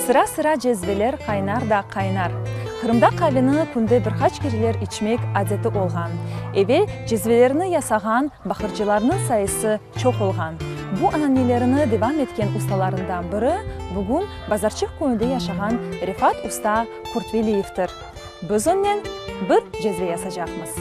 Sıra-sıra cezveler qaynar da qaynar. Qırımda qaveni künde bir qaç kereler içmek adeti olğan. Evel cezvelerni yasağan baqırcılarnıñ sayısı çoq olğan. Bu ananelerini devam etken ustalarından biri bugün Bazarçıq köyünde yaşağan Refat usta Qurtveliyevtir. Biz onnen bir cezve yasacaqmız.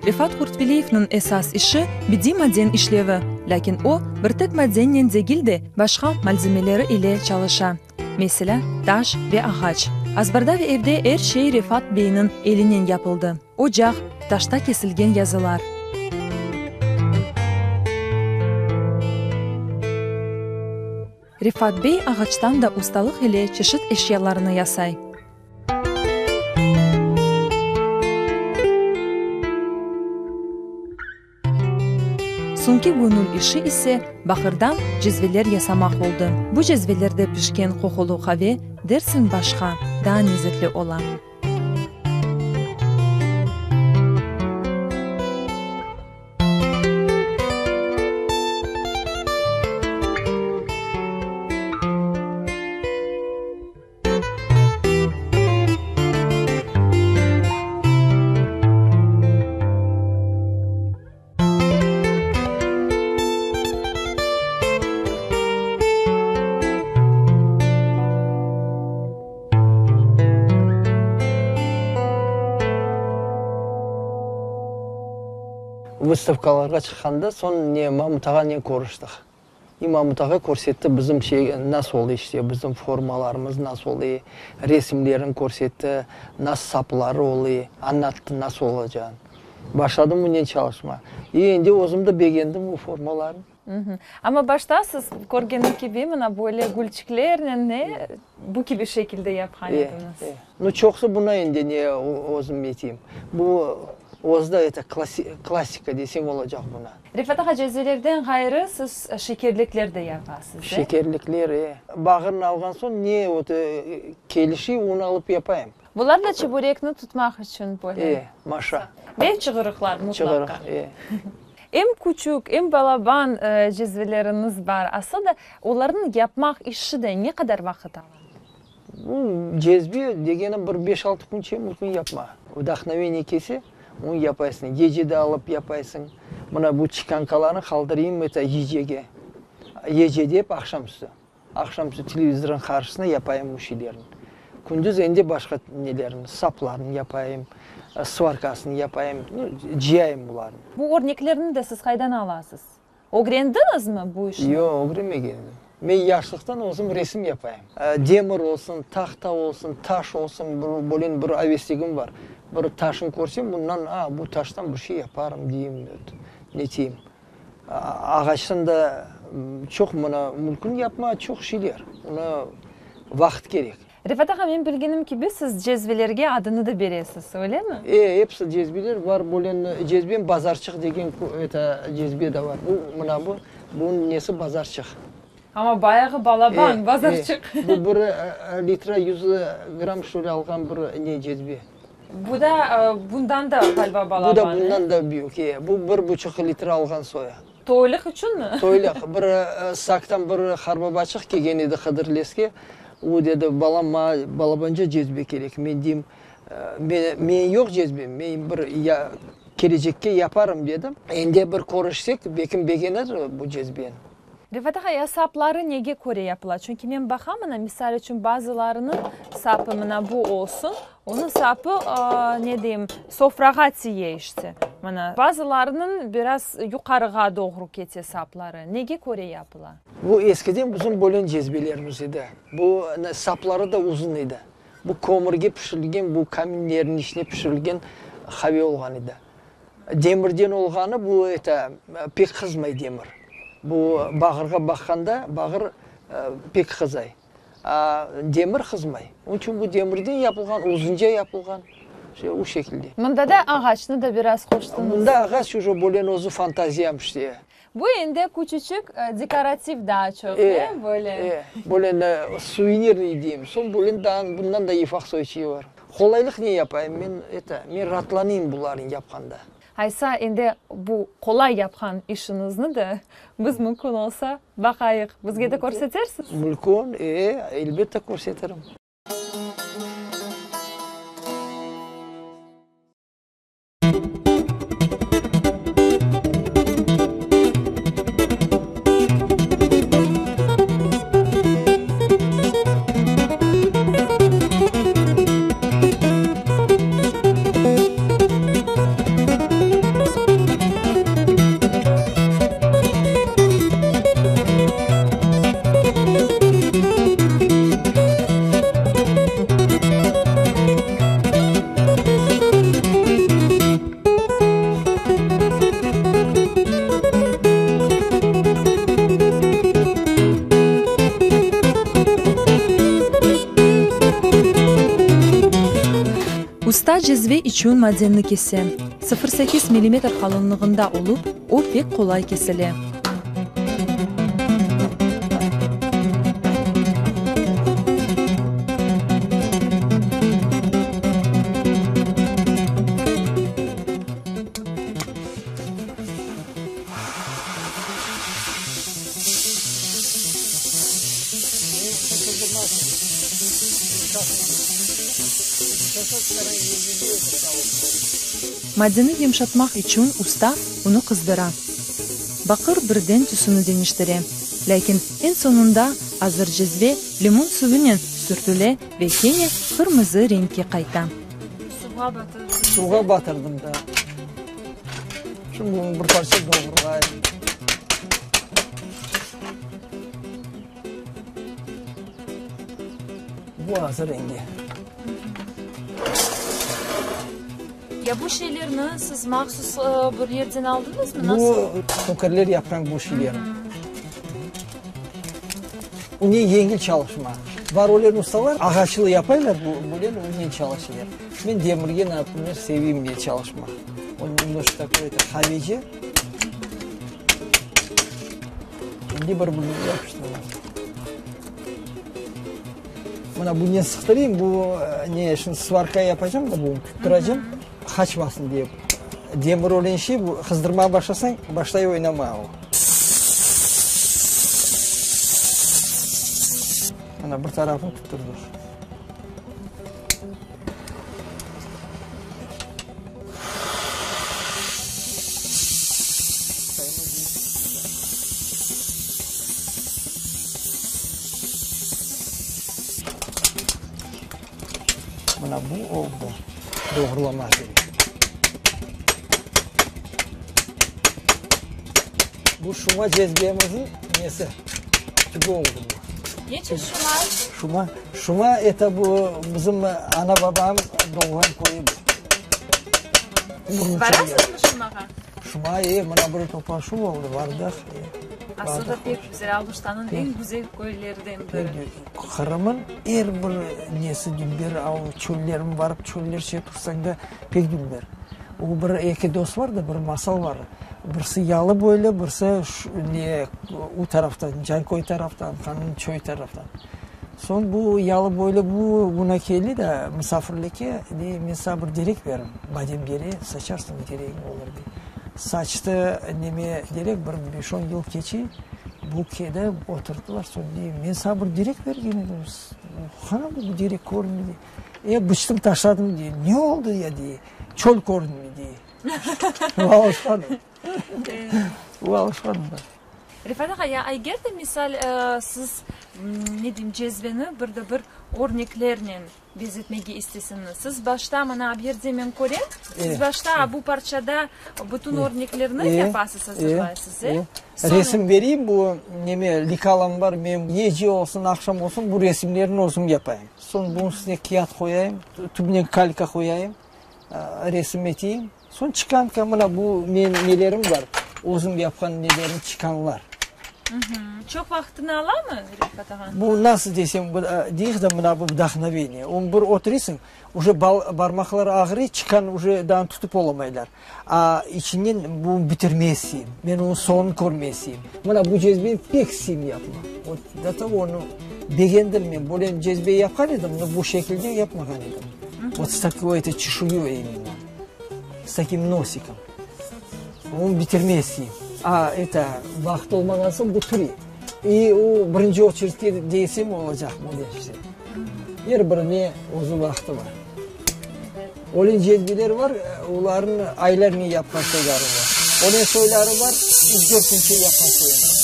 Refat Qurtveliyevniñ esas işi, bediy maden işlevi. Lâkin o, bir tek madennen degil de, başqa malzemeleri ile çalışa. Meselâ, taş ve ağaç. Azbarda ve evde er şey Refat beyniñ elinen yapıldı. Ocaq, taşta kesilgen yazılar. Refat bey ağaçtan da ustalıq ile çeşit eşyalarnı yasay. Soñki göñül işi ise baqırdan cezveler yasamaq oldı. Bu cezvelerde pişken qoqulı qave dersiñ başqa, daa lezetli ola. Vystavkalarğa çıqqanda soñ ne Mamut ağanen körüştik. İ Mamut ağa körsetti bizim şey nasıl ola işte, bizim formalarımız nasıl ola, resimlerini körsetti, nasıl sapları ola, añlattı nasıl olacağını. Başladım bunen çalışmağa. İ endi özüm de begendim bu formalarnı. Amma başta siz körgenim kibi, mına böyle gülçiklernen ne, bu kibi şekilde yapqan ediñiz. E, e. Nu, çoqusı buna endi ne özüm eteyim. Bu özü de eto klassika deseñ olacaq buna. Refat ağa, cezvelerden ğayrı siz şekerlikler de yapasız, e? Şekerlikler, e. Bağırnı alğan soñ ne vot kelişi, onı alıp yapayım. Bular da çeburekni tutmaq içün böyle. E, maşa. Ve çığırıqlar mutlaqa. Çığırıq, e. Em küçük, em balaban cezveleriñiz bar. Asıl da olarnı yapmaq işi de ne qadar vaqıt ala? Bu cezve degeni bir beş-altı künçe mümkün yapma. Vdahnoveniye kelse, onı yapaysıñ. Gece de alıp yapaysıñ. Mına bu çikankalarnı qaldırayım eto gecege. Gece dep aqşam üstü. Aqşam üstü televizornıñ qarşısında yapayım bu şeylerni. Kündüz endi başqa nelerni, saplarnı yapayım, svarkasını yapayım, nu, cıyayım bularnı. Bu örneklerni de siz qaydan alasız? Ögrendiñizmi bu işni? Yoq, ögrenmegen edim. Men yaşlıqtan özüm resim yapayım. Demir olsun, tahta olsun, taş olsun, bir böyle bir avesligim bar. Bir taşnı körsem, bundan, a, bu taştan bir şey yaparım deyim, neteyim. Ağaçtan da çoq mına mümkün yapma, çoq şeyler. Ona vaqıt kerek. Refat ağa, men bilgenim kibi, siz cezvelerge adını da beresiz, öylemi? E, episi cezveler bar. Böyle cezvem Bazarçıq degen eto cezve de bar. Bu, mına bu, bunıñ nesi Bazarçıq. Amma bayağı balaban Bazarçıq. E, bu bir litra yüz gramm şöyle alğan bir ne cezve. Bu da bundan da ğaliba balaban, Bu da bundan da büyük, e. Bu bir buçuq litre alğan soya. Toylıq içünmi? Toylıq. Bir Saqtan bir harbabaçıq kelgen edi Hıdırlezge. O dedi, balam, maña balabanca cezbe kerek. Men deyim, menim yoq cezbem, men bir kelecekke yaparım, dedim. Endi bir körüşsek, belkim begenir bu cezbeni. Refat ağa, ya sapları nege köre yapıla? Çünki men baqam, mına, misal içün, bazılarınıñ sapı, mına, bu olsun, onıñ sapı, ne deyim, sofrağa tiye işte, mına. Bazılarınıñ biraz yuqarığa doğru kete sapları. Nege köre yapıla? Bu eskiden bizim bölen cezbelerimiz edi. Bu sapları da uzun edi. Bu kömürge pişirilgen, bu kaminlerniñ içine pişirilgen qave olğan edi. Demirden olğanı bu eto, pek qızmay demir. Bu bağırğa baqqanda bağır pek qızay. A demir qızmay. Onıñ içün bu demirden yapılğan, uzunca yapılğan, şey o şekilde. Mında da ağaçnı da biraz qoştıñız. Mında ağaç uje bölen özü fantaziyam işte. Bu endi küçüçük dekorativ daa çoq, e, böyle. E, böyle suvenirniy deyim. Soñ bölen daa bundan da yıfaq soy şeyi bar. Qolaylıq ne yapayım, men, eto, men raatlanayım bularnı yapqanda. Aysa, endi bu qolay yapqan işiñizni de biz mümkün olsa baqayıq. Bizge de körsetersiz? Mümkün, e, elbette körsetirim. Usta cezve içün madenni kese. Sıfır sekiz millimetr qalınlığında olıp, o pek qolay kesile. Madeni yımşatmaq içün usta onı qızdıra. Baqır birden tüsüni deñiştire. Lâkin eñ soñunda azır cezve limon suvınen sürtüle ve kene qırmızı renkke qayta. Suvğa batırdıñız. Suvğa batırdım da. Şimdi bunı bir parça doğrulayım. Bu azır endi. Ya bu şeylerni siz mahsus bir yerden aldıñızmı, nasıl? Bu tokarler yapqan bu şeyler. Ne yengil çalışma. Bar öyle ustalar ağaçlı yapaylar, böyle onen çalışalar. Men demirge, naprimer, seveyim ne çalışmaq. O nemnoşko takoy eto havece. Endi bir bunı yapıştıralım. Mına bunen sıqtırayım, bu ne, şimdi svarka yapacağım da, bunu tuttıracağım, qaçmasın dep. Demir olğan şey, bu qızdırmağa başlasañ, başlay oynamağa o. Mına bir tarafını tutturdıq. Mına bu oldı. Doğrulama kerek. Bu şuma cezbemizin nesi? Tübü oldı bu. Neçün şuma? Şuma, şuma eto bu bizim ana-babam doğğan köyü bu. Barasızmı Şumağa? Şuma, e, mına bir toplaşuv oldı, bardıq. Aslı da pek güzel, Aluştanıñ eñ güzel köylerden biri. Qırım'ın er bir nesi dülber, a o çöllerin barıp çöllerce tursañ da pek dülber. O bir eki dost bar da, bir masal bar. Birisi yalı boylu, birisi ne u taraftan, Canköy taraftan, Qanun çöy taraftan. Soñ bu yalı boylu bu buna keldi da misafirlikke, dey, men saña bir derek berim, badem dereği, saçarsıñ dereğiñ olur, dey. Saçtı neme derek, bir beş-on yıl keçe, bu kedi oturdılar, soñ dey, men saña bir derek bergen edim, qana bu derek körünmey, dey. E, bıçtım taşladım, dey. Ne oldı ya, dey, çöl körünmey, dey. Alışqanım. Alışqanım da. Refat ağa, ya eger de misal siz, ne deyim, cezveni bir de bir örneklernen bezetmege istesiñiz, siz başta, mına bu yerde men körem, siz başta bu parçada bütün örneklerni yapasız, azırlaysız, e? Resim bereyim, bu neme, lekalam bar, men gece olsun, aqşam olsun, bu resimlerni özüm yapayım. Soñ bunıñ üstüne kâğıt qoyayım, tübüne kalka qoyayım, resim eteyim. Soñ çıkanka, mına bu menim nelerim bar, özüm yapqan nelerim, çıkanlar. Çoq vaqtını alamı, Refat ağa? Bu nasıl desem, deyik de, mına bu vdahnoveniye. Onı bir oturısıñ, uje barmaqlar ağrıy, çıkan uje daa tutıp olamaylar. A içinden bunı bitirmeye isteyim, men onıñ soñunı körmeye isteyim. Mına bu cezbeni pek isteyim yapmaq. Vot do togo onı begendim men. Böyle cezbe yapqan edim, no bu şekilde yapmağan edim. Vot s takoy eto çeşuyoy imенно, s takim nosikom. Onı bitirmezsiñ. A, eto, vaqıt olmağan soñ bu turi. İ o birinci oçeredke desem olacaq bu işte. Er birine özüniñ vaqtı bar. Öyle cezbeler bar, olarnıñ aylarnen yapqan soyları bar. Öyle soyları bar, üç-dört künce yapqan soyu bar.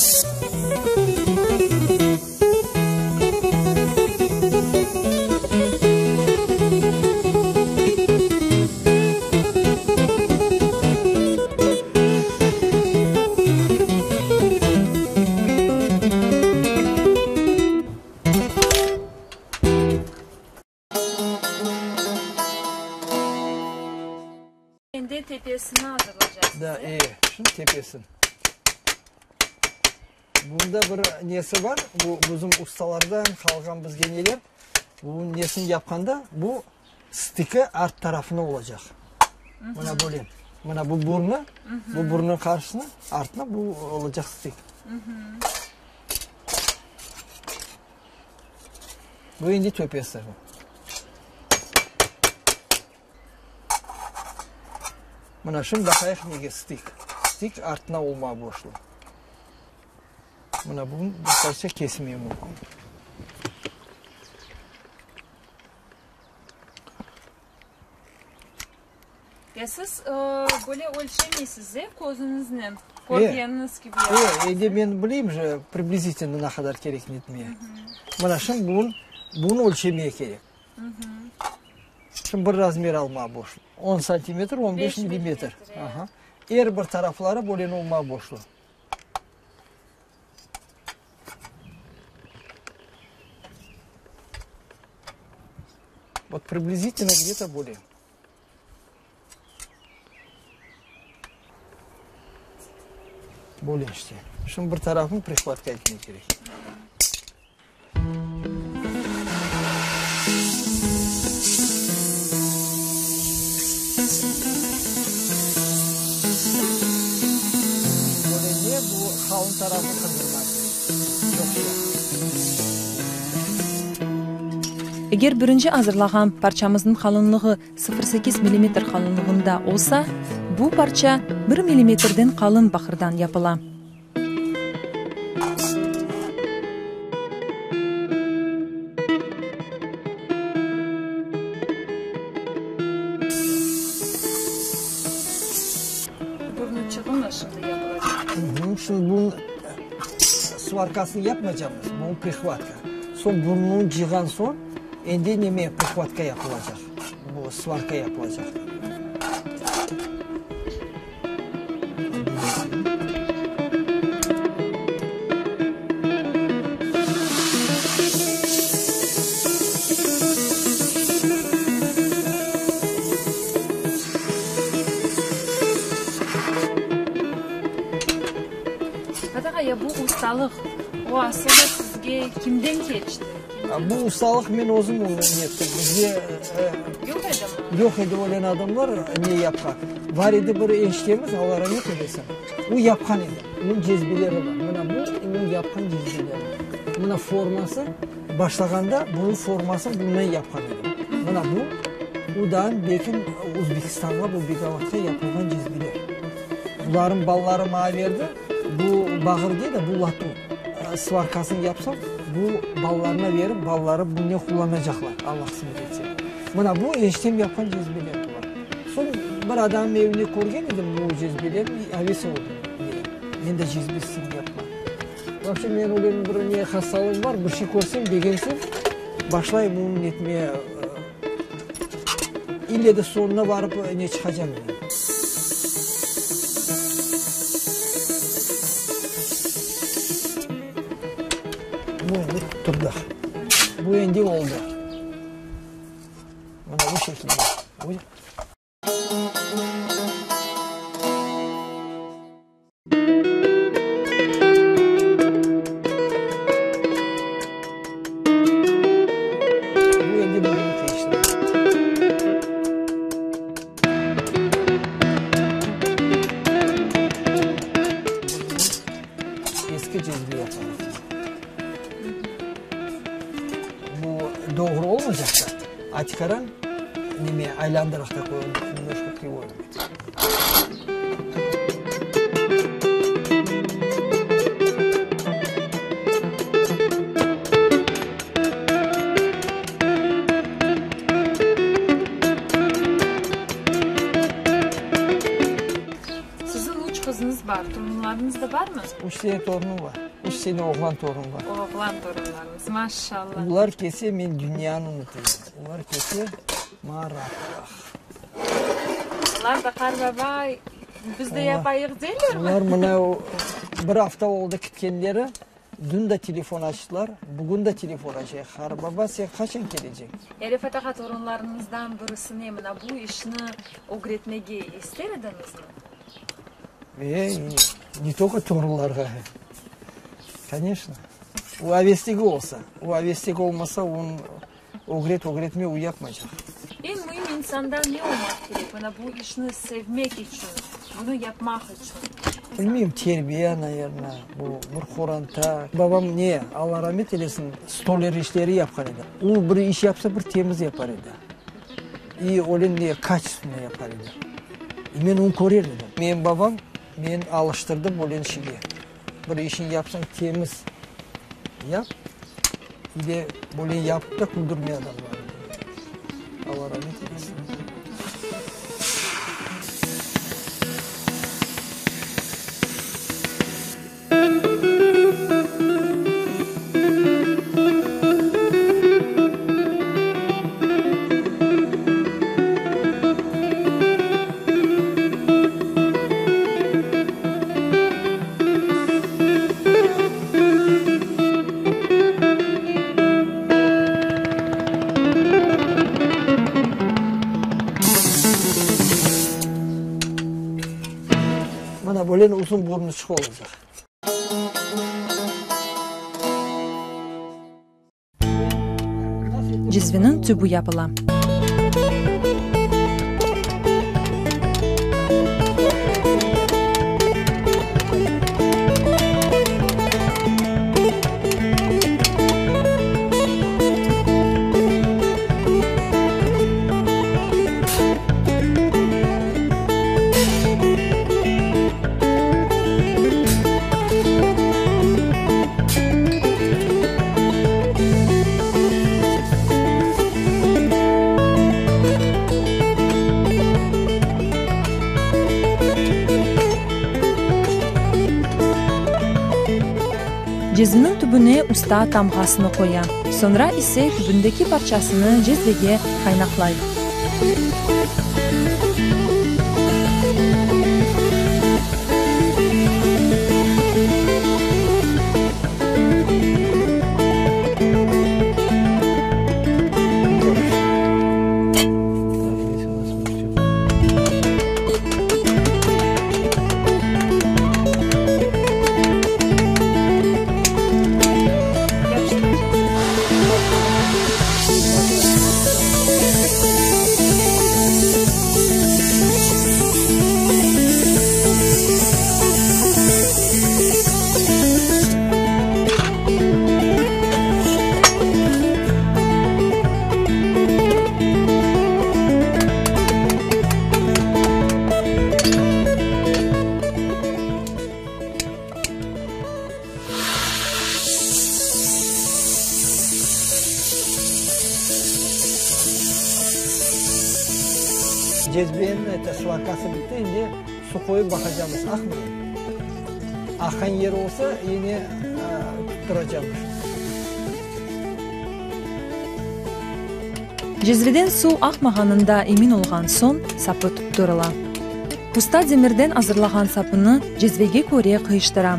Endi tepesini azırlaycaqsız, Da, e, şimdi tepesin. Bunda bir nesi bar, bu bizim ustalardan qalğan bizge neler, bu nesini yapqanda, bu stıkı art tarafına olacaq. Mına böyle, mına bu burnu, bu burnunıñ qarşısına, artına bu olacaq stık. Bu endi töpesi. Mına şimdi baqayıq nege stik. Stik artına olmağa borclu. Mına bunı bir parça kesmeye mümkün. Ya siz böyle ölçemeysiz de, közüñiznen körgeniñiz kibi yapasız. E, endi men bileyim je, priblizitelno ne qadar kerek netmeye. Mına şimdi bunı, bunı ölçemeye kerek. Şimdi bir razmer almağa borclu. On santimetr, on beş millimetr. Aha. Er bir tarafları böyle olmağa borclu. Vot priblizitelno gde-to böyle. Böyle işte. Şimdi bir tarafını prihvatka etmek kerek. Böyle bu qalın tarafı qızdırmaq kerek. Çoqça. Eger birinci azırlağan parçamıznıñ qalınlığı Sıfır sekiz millimetr qalınlığında olsa, bu parça bir millimetrden qalın baqırdan yapıla. Burnuçığı mı şimdi yapılacaq? Şimdi bunıñ svarkasını yapmaycaqmız, bu prihvatka. Soñ burnunı cıyğan soñ, endi neme prihvatka yapılacaq. Bu svarka yapılacaq. Fat ağa, ya bu ustalıq, o asılda sizge kimden keçti? Bu ustalıq men özüm nettim. Bizde Yoq edimi? Yoq edi ölen adamlar ne yapqan. Bar edi bir eniştemiz, Alla rahmet eylesin, o yapqan edi. Onıñ cezbeleri bar. Mına bu onıñ yapqan cezbeleri. Mına forması, başlağanda bunıñ formasını bundan yapqan edim. Mına bu, o daa belki Özbekistanğa, bu Begavatqa yapılğan cezbeler. Bularnıñ balaları maña berdi, bu bağır de, bu latun. Svarkasını yapsam, bu balalarına berip, balaları bunen qullanacaqlar, Alla qısmet etse. Mına bu eniştem yapqan cezbeler bular. Soñ bir adamnıñ evinde körgen edim bu cezbelerni, aves oldım. Men de cezbe isteyim yapmağa. Vobşe, men öyle bir ne hastalığım bar, bir şey körsem, begensem, başlayım onı netmeye, ille de soñuna barıp ne çıqacam men. Bu endi tutturdıq. Bu endi oldı. Mına bu şekilde. Bu endi bugün keçti. Eski cezve yapalım. Bu doğru olmaycaq da, atikaran. Neme, aylandırıq takoy, nemnojko krivoy. Siziñ üç qızıñız bar, torunlarıñız da barmı? Üç tane torunım bar. Üç tane oğlan torun bar. Oğlan torunlarıñız, maşallah. Olar kelse, men dünyanı unutayım. Olar kelse, maña raatlıq. Olar da qarbaba, biz de yapayıq deylermi? Olar mına bir afta oldı ketkenleri, dün de telefon açtılar, bugün de telefon açay. Qarbaba, sen qaçan keleceñ? Refat ağa, torunlarıñızdan birisine mına bu işni ögretmege ister ediñizmi? E, ne tolko torunlarğa, koneçno. O avesligi olsa, o avesligi olmasa, onı ögret, ögretme, o yapmaycaq. Eñ müim insanda ne olmaq kerek, mına bu işni sevmek içün, bunı yapmaq içün? Bilmeyim, terbiye, naverno, bu bir qoranta. Babam ne, Alla ramet eylesin, stoler işleri yapqan edi. O bir iş yapsa, bir temiz yapar edi. İ öyle ne, kaçestvennıy yapar edi. İ men onı körer edim. Menim babam meni alıştırdı böyle işige. Bir işiñ yapsañ, temiz yap, i de böyle yapıp da küldürme adamlarnı. Alla ramet eylesin. Mana böyle uzun burnuçıq olacaq. Cezveniñ tübü yapıla. Cezveniñ tübüne usta tamğasını qoya, soñra ise tübündeki parçasını cezvege qaynaqlay. Cezbeniñ eto svârkası bitti, endi su qoyıp baqacamız, aqmay. Aqqan yeri olsa, yine tutturacamız. Cezveden suv aqmağanında emin olğan soñ, sapı tutturıla. Usta demirden azırlağan sapını cezvege köre qıyıştıra.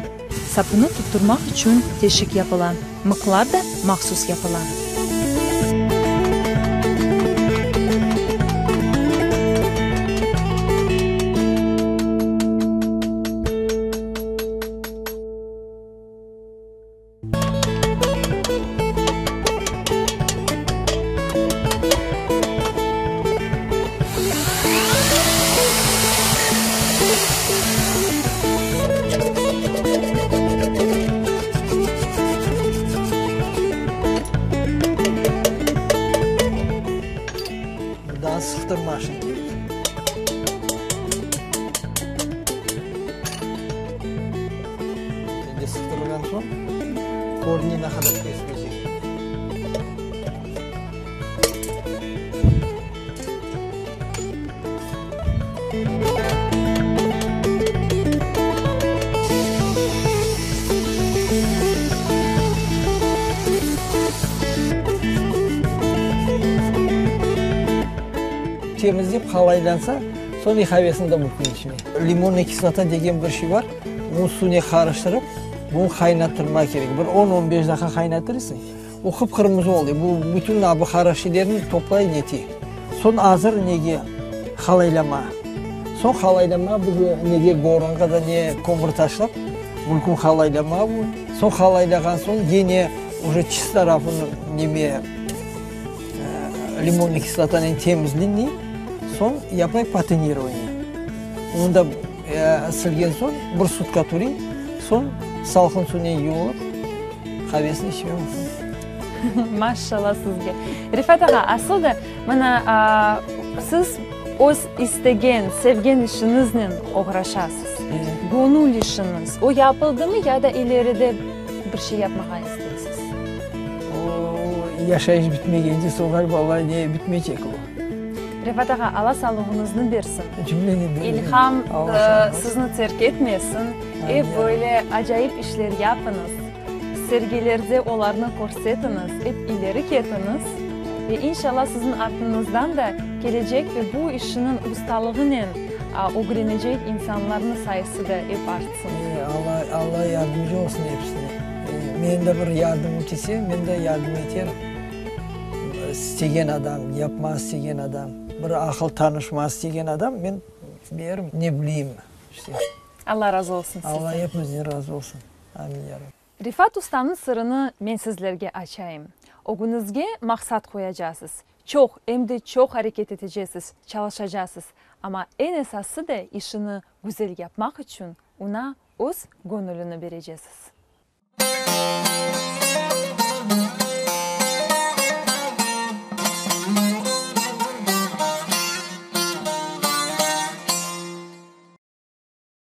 Sapını tutturmaq içün teşik yapıla, mıqlar da mahsus yapıla. Soñ körüne ne qadar kesilecek. Temizlep qalaylansa, soñ ihavesini de mümkün içme. Limonnıy kislota degen bir şey bar, bunı suvnen qarıştırıp, bunı qaynattırmaq kerek. Bir on, on beş daqqa qaynatırsıñ, o qıp-qırmızı oldı. Bu bütün bu qara şeylerni toplay nete. Soñ azır nege qalaylama. Soñ qalaylama bu nege gorunğa da ne kömür taşlap, mümkün qalaylama bu. Soñ qalaylağan soñ yine uje çis tarafını neme limonnıy kislotanen temizleney, soñ yapay patinirovaniye. Onı da silgen soñ bir sutka turiy, soñ salqın suvnen yuvulıp, qavesini içmege mümkün. Maşşalla sizge. Refat ağa, asıl da mına siz öz istegen, sevgen işiñiznen oğraşasız. Göñül işiñiz. O yapıldımı ya da ileride bir şey yapmağa isteysiz? O, yaşayış bitmegence soñ ğaliba olay ne bitmeycek o. Refat ağa, Alla sağlığıñıznı bersin. Cümleni bersin. İlham sizni terk etmesin. Ep böyle acayip işler yapıñız. Sergilerde olarnı körsetiñiz, ep ileri ketiñiz. Ve inşalla siziñ artıñızdan da kelecek ve bu işniñ ustalığınen ögrenecek insanlarnıñ sayısı da ep artsın. Alla, Alla yardımcı olsun episine. Menim de bir yardımım tise, men de yardım eterim. İstegen adam, yapmaq istegen adam, bir aqıl tanışmaq istegen adam, men berim, ne bileyim, işte. Alla razı olsun sizden. Alla epimizden razı olsun. Amin, ya Rabbi. Refat ustanıñ sırını men sizlerge açayım. Ögüñizge maqsat qoyacasız. Çoq, em de çoq areket etecesiz, çalışacasız. Amma eñ esası da işini güzel yapmaq içün oña öz göñülini berecesiz.